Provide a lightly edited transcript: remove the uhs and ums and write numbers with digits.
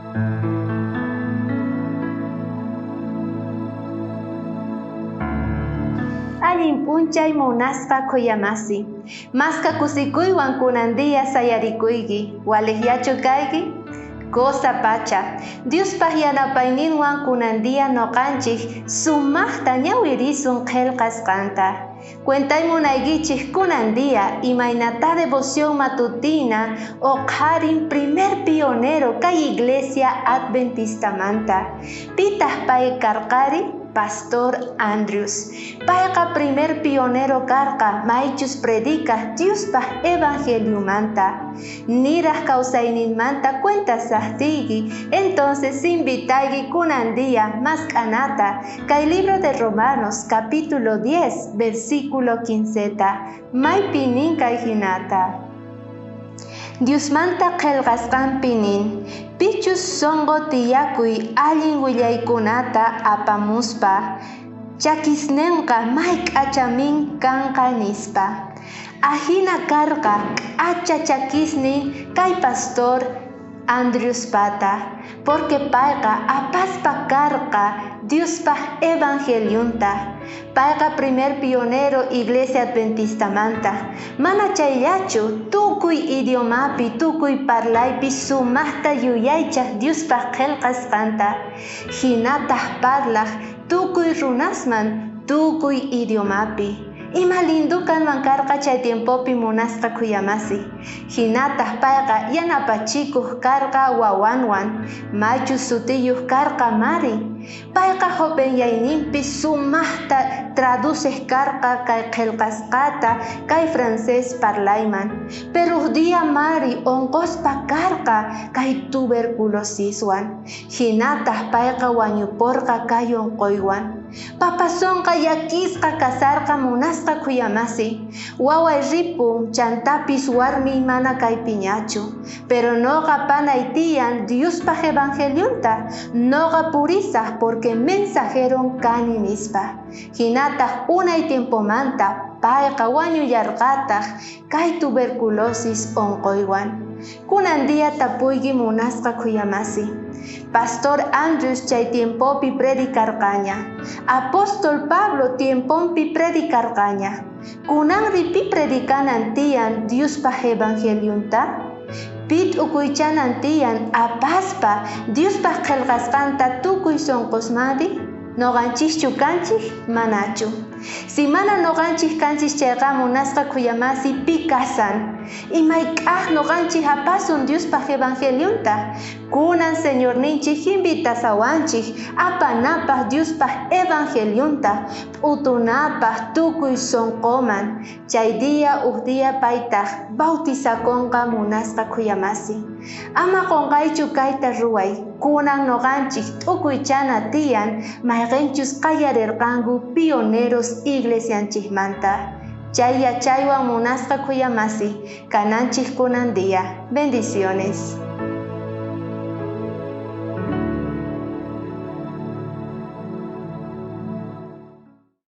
Allin p'unchay munasqa khuyamasi. Maska kusikuywan kunan día sayarikuyki, walejllachu kayki? Cosa pacha. Diospaj yanapayninwan kunan día noqanchik sumaqta ñawirisun qhelqasqanta. Cuentay munaykichik kunan día imaynata devoción matutina oqharin primer pionero kay iglesia adventistamanta. Pitaq pay karqari? Pastor Andrews. Payqa primer pionero karqa maychus predicaj Diospaj evangeliumanta. Niraj kawsayninmanta cuentasajtiyki, entonces invitayki kunan día mask'anata kay libro de Romanos capítulo 10 versículo 15 maypi nin kay hinata. Diosmanta qhelqasqanpi nin, pichus sonqo tiyakuy allin willaykunata apamuspa, chakisnenqa may k'achamin kanqa nispa. Ajina karqa k'acha chakisnin kay pastor Andrews pata, porque payqa apaspa karqa Diospaj evangeliunta. Payqa primer pionero iglesia adventistamanta. Mana chayllachu tukuy idiomapi tukuy parlaypi sumaqta yuyaychaj Diospaj qhelqasqanta. Hinataq parlaj tukuy runasman tukuy idiomapi. Ima lindo kanman karqa chay tiempopi munasqa khuyamasi. Hinataq payqa yanapachikuq karqa wawanwan, maychus sutiyuq karqa Mari. Payqa jovenyayninpi sumaqta traduceq karqa kay qhelqasqata kay francés parlayman. Pero día Mari onqospa karqa kay tuberculosiswan. Hinataq payqa wañuporqa kay onqoywan. Papasonqa llakisqa kasarqa munasqa khuyamasi. Waway ripun chantapis warmiy mana kaypiñachu. Pero noqa panay tiyan Diospaj evangeliunta. Noqa purisaj porque mensajeron kani nispa. Hinataq unay tiempomanta payqa wañullarqataq kay tuberculosis onqoywan. Kunan día tapuyki munasqa khuyamasi. Pastor Andrews chay tiempopi predicarqaña. Apóstol Pablo tiemponpi predicarqaña. Kunanri pi predicanan tiyan Diospaj evangeliunta? Pit ukuychanan tiyan apaspa Diospaj qhelqasqanta tukuy sonqosmari? Noqanchikchu kanchik? Manachu. Si mana noqanchik kanchik chayqa munasqa khuyamasi pi kasan. Imayk'aj noqanchik apasun Diospaj evangeliunta. Kunan Señorninchik invitasawanchik apanapaj Diospaj evangeliunta p'utunapaj tukuy sonqoman. Chay día uj día paytaj bautizakonqa munasqa khuyamasi. Ama qonqaychu kayta ruway. Kunan noqanchik t'ukuychana tiyan mayqinchus qallarerqanku pioneros iglesianchikmanta. Chay yachaywan munasqa khuyamasi kananchik kunan día. Bendiciones.